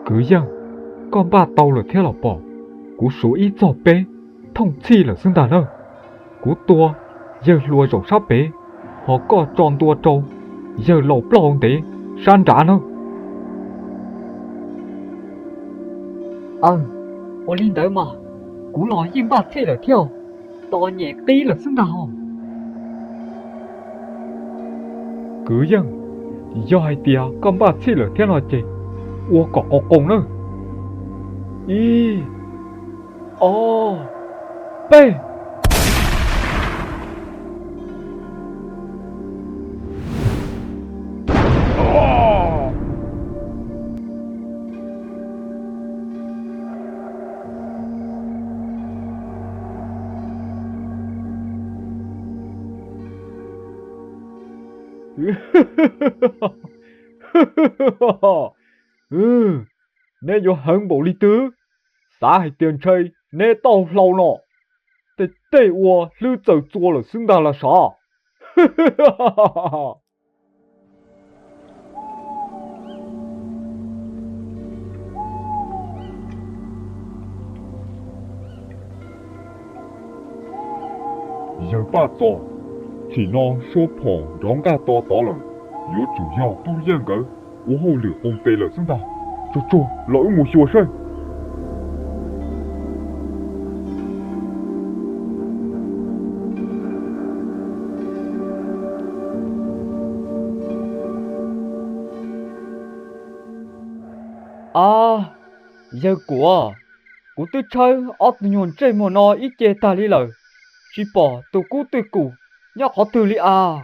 Kwv Yeej, koj npaj tau lawm thiab los pom? Kuv suav ib txog peb thooj txhij lawm xwb ntag na. Kuv tua yawg hluas zaum sab pem, ho koj tso ntua rau yawg laus plaub hau ntev sab nrad na. Aw, ua li ntawd mas kuv los yeej npaj txhij lawm thiab, tos nyem qib lawm xwb ntag. Kwv Yeej, yog hais tias koj npaj txhij lawm thiab no ces ua kom qoos qoos nawb. Ib, ob, peb. Neb yuav heev npaum li twg? Xav hais tias ntshai neb tau hlau no, tej tej ua hlwb txawm txua lawm xwb ntag los sav. Yawg Paj Txos, tsim no suab phom nrov nqaj to tod lawm, yuav tsum yog Tub Yeej nkawd ua hauj lwm qoos tes lawm xwb ntag. Tsuag tsuag los wb mus xyuas seb. A, yawg Kuam, kuv twb tshawb ob tug nyuag ntsej muag no ib ce tag li lawm, tsis pom tus kub twj kum nyob qhov twg li as.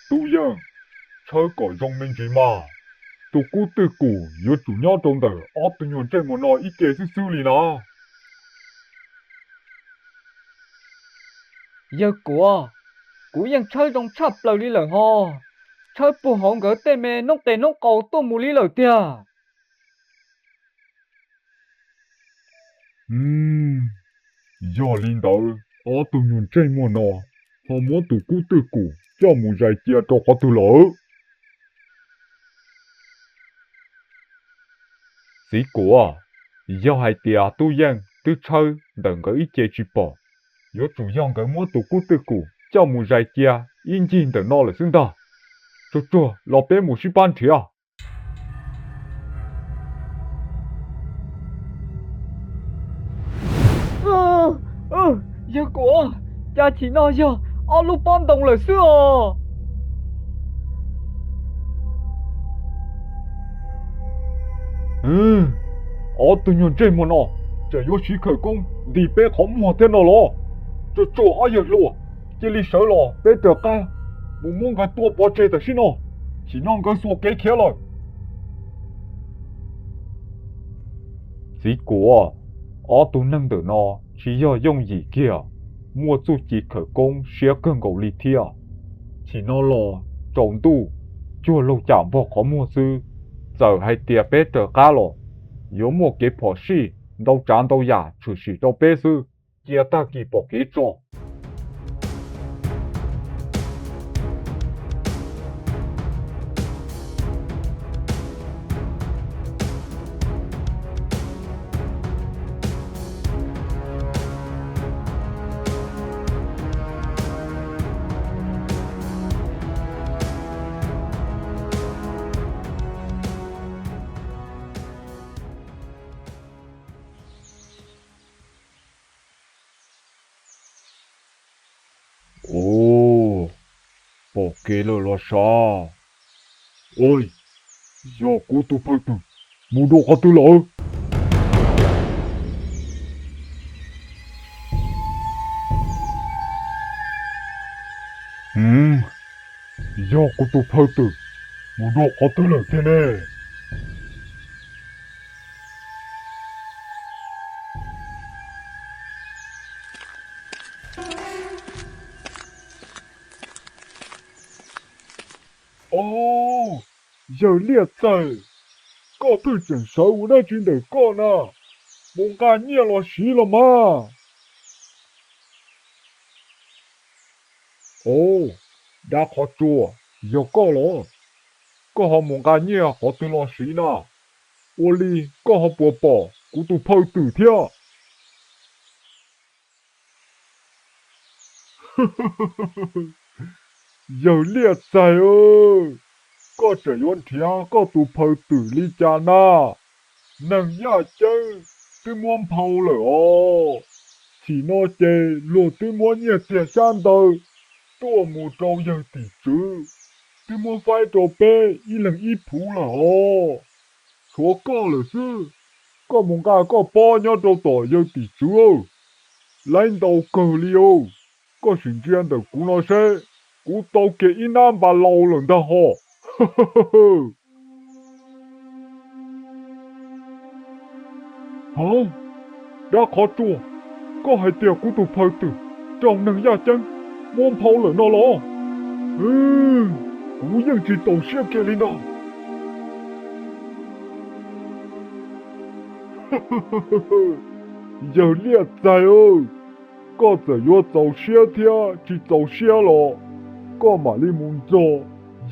Tub Yeej, tshawb kom zoo me ntsis mas. Tus kub twj kum yuav tsum nyob rau ntawm ob tug nyuag ntsej muag no ib ce xwb xwb li na. Yawg Kuam, kuv yeej tshawb zoo tshaj plaws li lawm ho, tshawb puag hauv nkawd tej me noob qes noob qau tuaj mus li lawm tiag. Yog li ntawd ob tug nyuag ntsej muag no ho muab tus kub twj kum coj mus zais cia rau qhov twg lawm? Txiv Kuam, yog hais tias Tub Yeej twb tshawb ntawm nkawd ib ce tsis pom, yuav tsum yog nkawd muab tus kub twj kum coj mus zais cia ib ncig ntawm no lawm xwb ntag. Tsuag tsuag los peb mus sib pab nrhiav. Yawg Kuam, cas chim no yog ob lub pob ntoo lawm xwb os. Ob tug nyuag ntsej muag no, tseem yuav siv khawv koob nti peb qhov muag thiab no los? Tsuag tsuag ob yawg hluas, cia li sawv los peb raws qab mus muab nkawd tua pov tseg tam sim no, chim no nkawd xuas kev khiav lawm. Txiv Kuam, ob tug neeg ntawm no tsis yog yooj yim kiag, muaj txuj ci khawv koob siab kawg nkaus li thiab. Chim no los tsaus ntuj, cuag laug cam npog qhov muag xwb. Txawm hais tias peb raws qab los, yuav muaj kev phom sij ntau tsav ntau yam tshwm sim rau peb xwb. Cia tag kis pom kev tso. Ua, pom kev lawm los sav. Ua, yog kuv tus phaw twm mus dua qhov twg lawm? Yog kuv tus phaw twm mus dua qhov twg lawm tiag ne? Au, yawg Liaj Txawg, koj pheej tseem sawv ua dab tsi ntawm koj na? Mus nqa nyiaj los siv los mas. Au, dab qhov tsua, yog koj los? koj ho mus nqa nyiaj qhov twg los siv na? Ua li koj ho puas pom kuv tus phaw twm thiab? Yawg liaj txaig, koj tseem yuav nrhiav koj tus phaw twm li cas na? Neeg yaj ceeb twb muab nphau lawm os. Chim no ces luag twb muab nyiaj txiag xyab ntawv tuaj mus rau yawg tim tswv, twb muab faib rau peb ib leeg ib phuv lawm os. Tshuav koj lawm xwb, koj mus nqa koj pob nyob rau tom yawg tim tswv, laiv ntau kawg li os. Koj sim ntsia ntawm kuv no seb, kuv tau kiag ib nab npas laus lawm ntag hos. Hov, dab qhov tsua, koj hais tias kuv tus phaw twm raug neeg yaj ceeb muab nphau lawm no los? Kuv yeej tsis txaus siab kiag li no. Yawg liaj txaig, koj txawm yuav txaus siab thiab tsis txaus siab los koj mam li mus nrog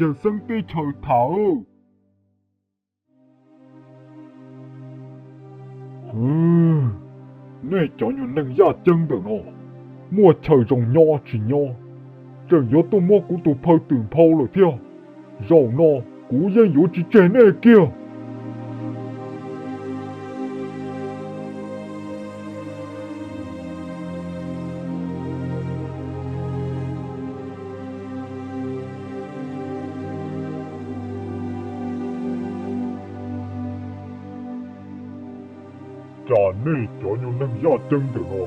yawg xeeb teb chaws tham. Nej cov nyuag neeg yaj ceeb ntawm no, muaj chaw zoo nyob tsis nyob, tseem yuav tuaj muab kuv tus phaw twm nphau lawm thiab. Zaum no kuv yeej yuav tsis tseg nej kiag. Cas nej cov nyuag neeg yaj ceeb ntawm no,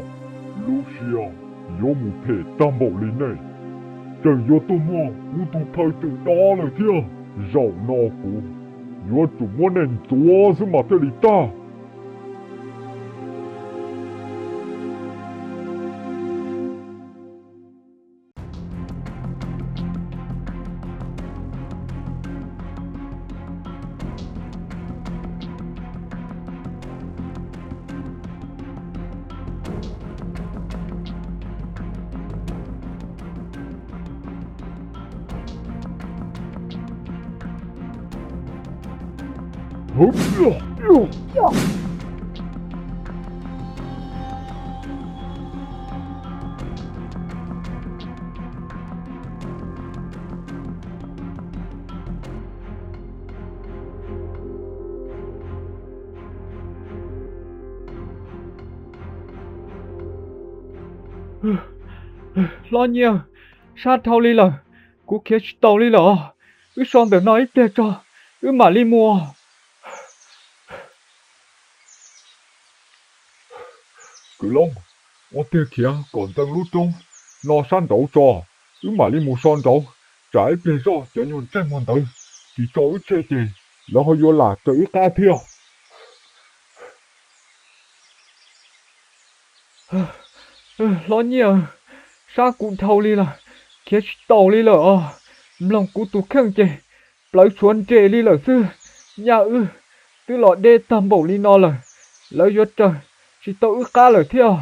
lub siab yuav mus phem tag npaum li nej, tseem yuav tuaj muab kuv tus phaw twm do lawm thiab. Zaum no kuv yuav tsum muab nej ntxuav xwb mas thiaj li tag. Hlob Nyiaj, sab dhau li lawm, kuv khiav tsis taus li lawm os. Wb so ntawm no ib pliag tso, wb mam li mus. Kwv Loob, ua tiag khiav kom ntxeev lub roob no sab nraud tso, wb mam li mus so nraud, tsam ib pliag zoj cov nyuag ntsej muag ntawd tsis tso wb tseg ces lawv ho yuav lam raws wb qab thiab. Hlob Nyiaj, sab kuv dhau li lawm, khiav tsis taus li lawm os. Mloog kuv tus kheej ces plawv tshuav nres li lawm xwb. Nyaj wb twb los deb tag npaum li no lawm, lawv yuav raws tsis tau wb qab lawm thiab.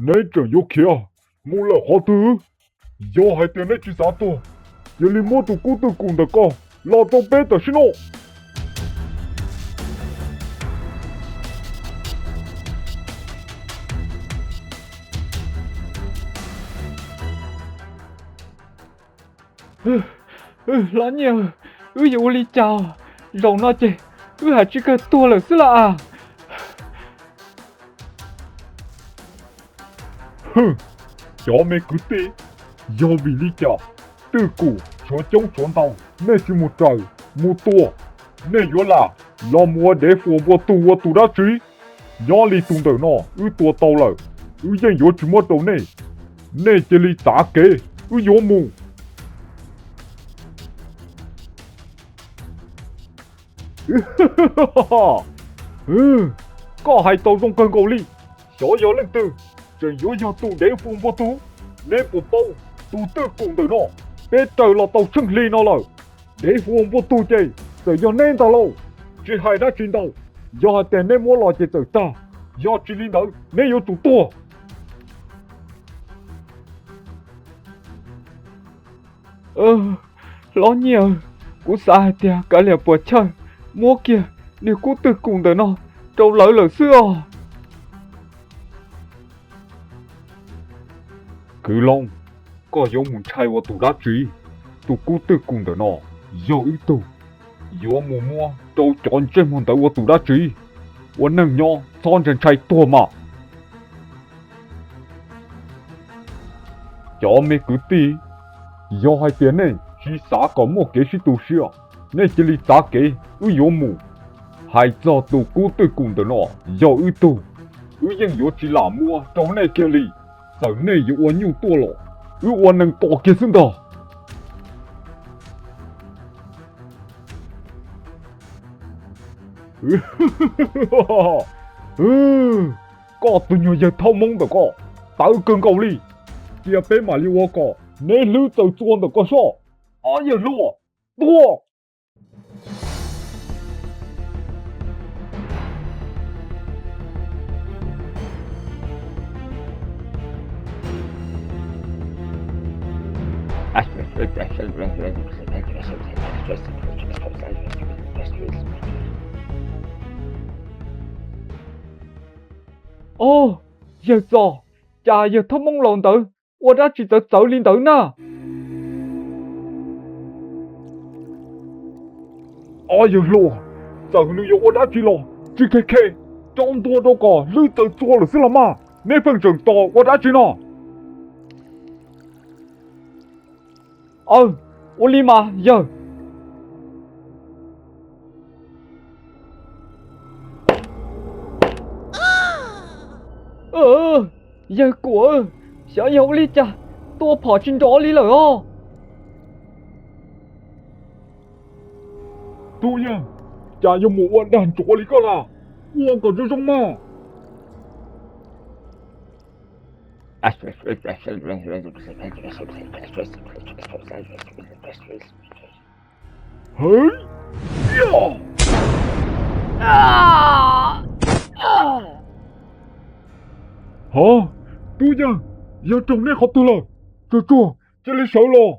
Neb tseem yuav khiav mus lawm qhov twg? Yog hais tias neb tsis xav tuag, cia li muab tus kub twj kum ntawm ko los rau peb tam sim no. Hlob Nyiaj, wb yuav ua li cas? Zaum no ces wb hais tsis kawg tuag lawm xwb las as. Cov me kwv tij, yog vim li cas twj kum tshuav coob tshuav ntau nej tsis mus raws mus tua? Nej yuav lam los mus ua dev fuam npua tug ua tus dab tsi? Nyob li tus ntawm no wb tua tau lawm, wb yeej yuav tsis muab rau nej. Nej cia li tav kev, wb yuav mus. Koj hais tau zoo kawg nkaus li. Xyov yog leej twg tseem yuav yog tus dev fuam npua tug. Neb puas paub, tus twj kum ntawm no peb raws los tau tsheej hli no lawm. Dev fuam npua tug ces txawm yog neb ntag lauj. Tsis hais dab tsi ntau, yog hais tias neb muab los ces txawm tag. Yog tsis li ntawd neb yuav tsum tuag. Hlob Nyiaj, kuv xav hais tias kav liam puas chawj, muab kiag niag kub twj kum ntawm no rau lawv lawm xwb os. Kwv Loob, koj yuav mus ntshai ua tus dab tsi? Tus kub twj kum ntawm no yog wb tug, yuav mus muab rau cov ntsej muag ntawd ua tus dab tsi? Ua neej nyob txhob ntshai ntshai tuag mas. Cov me kwv tij, yog hais tias nej tsis xav kom muaj kev sib tu siab, nej cia li txav kev, wb yuav mus. Hais txog tus kub twj kum ntawm no, yog wb tug, wb yeej yuav tsis lam muab rau nej kiag li. Txawm nej yuav ua nyuj tuaj los, wb ua neeg tos kiag xwb ntag. Koj tus nyuag yawg Thoj Hmoob ntawm koj, tawv kawg nkaus li. Cia peb mam li ua kom neb hlwb txaws txua ntawm koj soj. Ob yawg hluas, tuaj! Au, yawg Txos, cas yawg Thoj Hmoob laus ntawd ua dab tsi txawv txawv li ntawd na? Ob yawg hluas, txawm nws yuav ua dab tsi los tsis khe khe, tso ntua rau kom hlwb txaws txua lawm xwb los mas. Neb pheej tseem tos ua dab tsi no? Aw, ua li mas yawg. Yawg Kuam, xyov yog ua li cas tua phom tsis nrov li lawm os. Tub yawg, cas yuav mus ua dag ntsuav li koj na? Ua kom zoo zoo mog. Hov, tub yawg, yawg raug neb qhov twg lawm? Tsuag tsuag, cia li sawv los.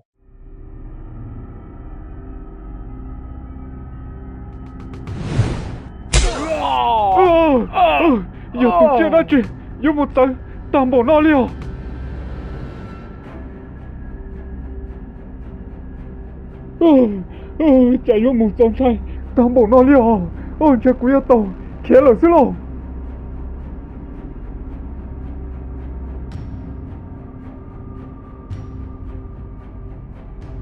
Yog tus tsiaj dab tsi yuav mus txawv tag npaum no li os? Cas yuav mus txaus ntshai tag npaum no li os? Ntshe kuv yuav tau khiav lawm xwb lauj.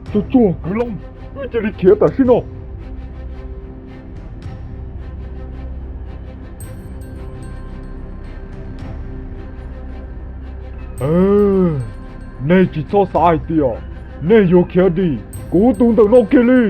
Tsuag tsuag kwv Loob, wb cia li khiav tam sim no. Nej tsis txhob xav hais tias nej yuav khiav dim kuv tus ntawm no kiag li.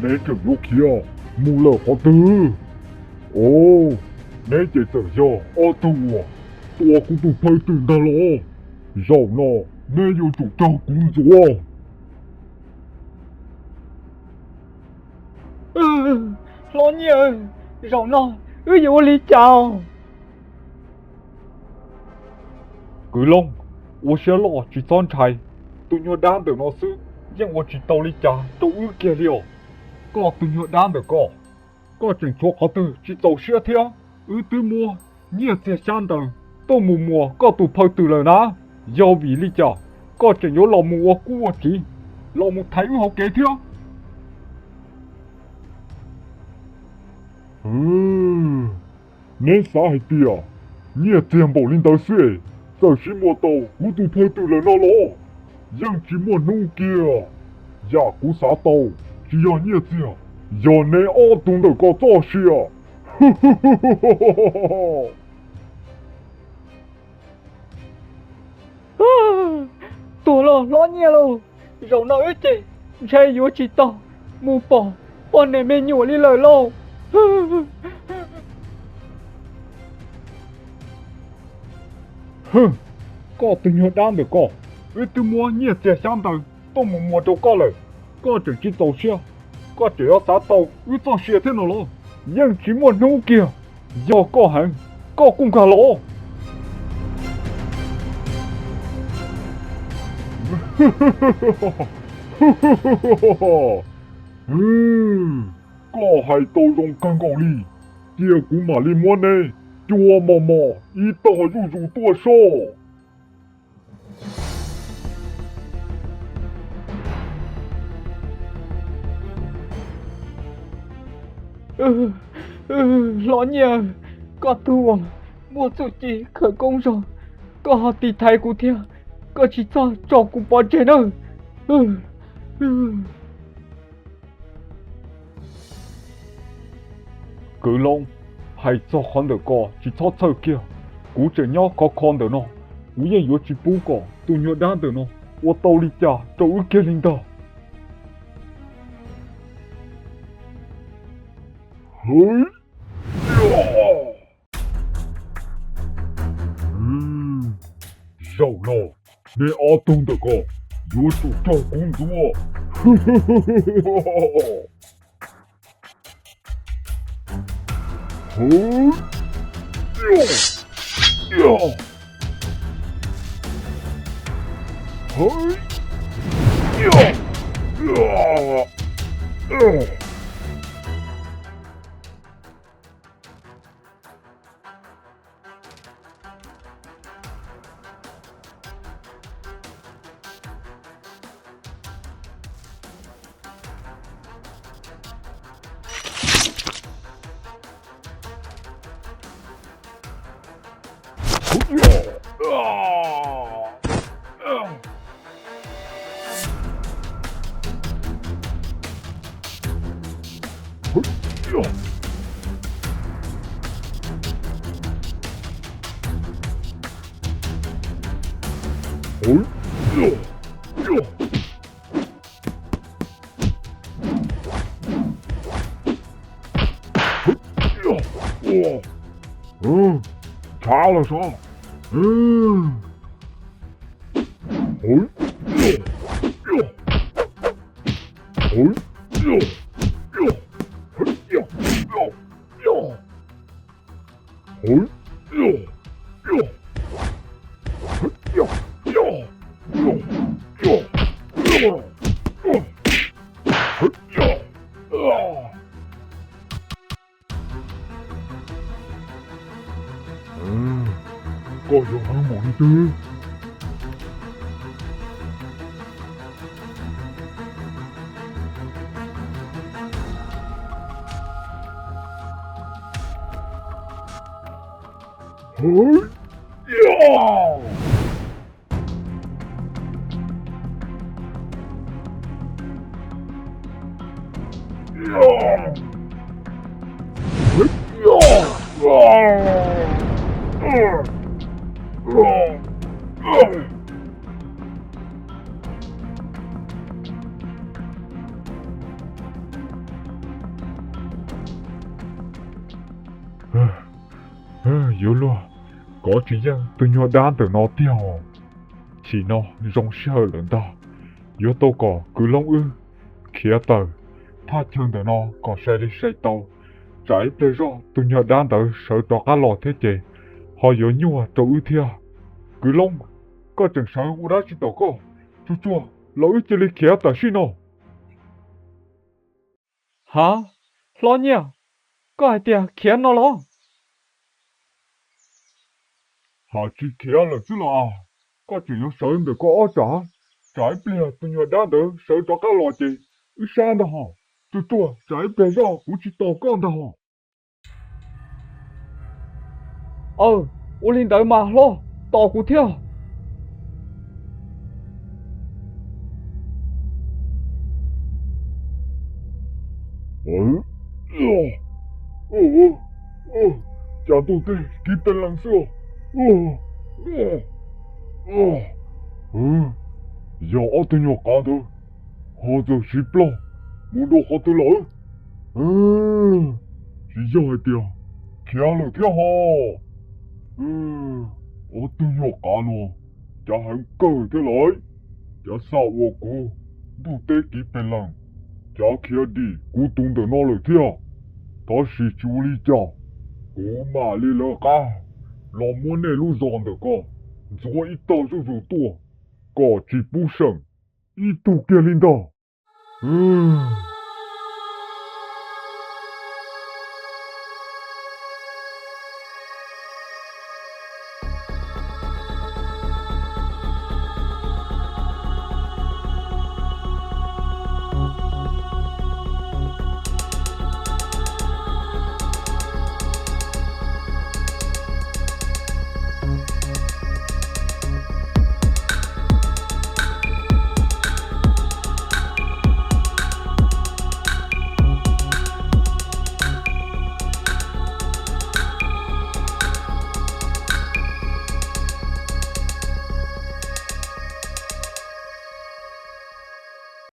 Neb tseem yuav khiav mus lawm qhov twg? Os, neb ces txawm yog ob tug uas tua kuv tus phaw twm ntag los? Zaum no neb yuav tsum raug kuv ntxuav. Hlob Nyiaj, zaum no wb yuav ua li cas? Kwv Loob, ua siab loj tsis txhob ntshai, tus nyuag dab ntawm no xwb yeej ua tsis tau li cas rau wb kiag li os. Koj tus nyuag dab ntawm koj, koj tseem tshuav qhov twg tsis txaus siab thiab? Wb twb muab nyiaj txiag xyab ntawv tuaj mus muas koj tus phaw twm lawm na, yog vim li cas koj tseem yuav los mus ua kub ua tsiv, los mus thaiv wb hauv kev thiab? Neb xav hais tias nyiaj txiag npaum li ntawd xwb es txawm siv muas tau kuv tus phaw twm lawm no los? Yeej tsis muaj hnub kiag. Yam kuv xav tau tsis yog nyiaj txiag, yog neb ob tug ntawm ko txoj sia. Tuag los Hlob Nyiaj lauj, zaum no wb ces ntshe yuav tsis tau mus pom Ua niam me nyuam li lawm lauj. Hwm, koj tus nyuag dab ntawm koj, wb twb muab nyiaj txiag xyab ntawv tuaj mus muas rau koj lawm, koj tseem tsis txaus siab, koj tseem yuav xav tau wb txoj sia thiab no los? Yeej tsis muaj hnub kiag, yog koj heev, koj kuj nkag los. Koj hais tau zoo kawg nkaus li, cia kuv mam li muab neb cua mos mos ib tog zuj zus tuaj soj. Hlob Nyiaj, koj tus uas muaj txuj ci khawv koob zog, koj ho tiv thaiv kuv thiab, koj tsis txhob tso kuv pov tseg nawb. Kwv Loob, hais txog qhov ntawm ko tsis txhob txhawj kiag, kuv tseem nyob khov kho ntawm no, kuv yeej yuav tsis pub kom tus nyuag dab ntawm no ua tau li cas rau wb kiag li ntag. Zaum no, nej ob tug ntawm ko yuav tsum raug kuv ntxuav. Tshav los sov. Koj yog hwj mus li twg? Yuav luag kov tsis yeej tus nyuag dab ntawm no tiag os. Chim no zoo sij hawm lawm ntag, yuav tau kom kwv Loob wb khiav tawm thaj chaw ntawm no kom sai li sai tau, tsam ib pliag zoj tus nyuag dab ntawd sawv rov qab los thiab ces ho yuav nyuaj rau wb thiab. Kwv Loob, koj tseem sawv ua dab tsi tom koj? Tsuag tsuag los wb cia li khiav tam sim no. Ha, Hlob Nyiaj, koj hais tias khiav no los? Hais tsis khiav lawm xwb los? Koj tseem yuav sawv ntawm koj ob tsav, tsam ib pliag tus nyuag dab ntawd sawv rov qab los ces wb sab ntag hos. Tsuag tsuag tsam ib pliag zoj kuv tsis tos koj ntag hos. Aw, ua li ntawd mas hlob, tos kuv thiab. Cas ntuj tej kiv teg lees xwb. Yog ob tug nyuag qav ntawd ho txawm siv plaub mus dua qhov twg lawm? Tsis yog hais tias khiav lawm thiab ho? Ob tug nyuag qav no, cav heev kawg thiab lawm. Cav xam uas kuv ntuj teb kiv pes lees, cav khiav dim kuv tus ntawm no lawm thiab. Tab sis tsis ua li cas, kuv mam li lawv qab los muab nej lub zos ntawm ko ntxuav ib tog zuj zus tuaj, kom tsis pub seem ib tug kiag li ntag.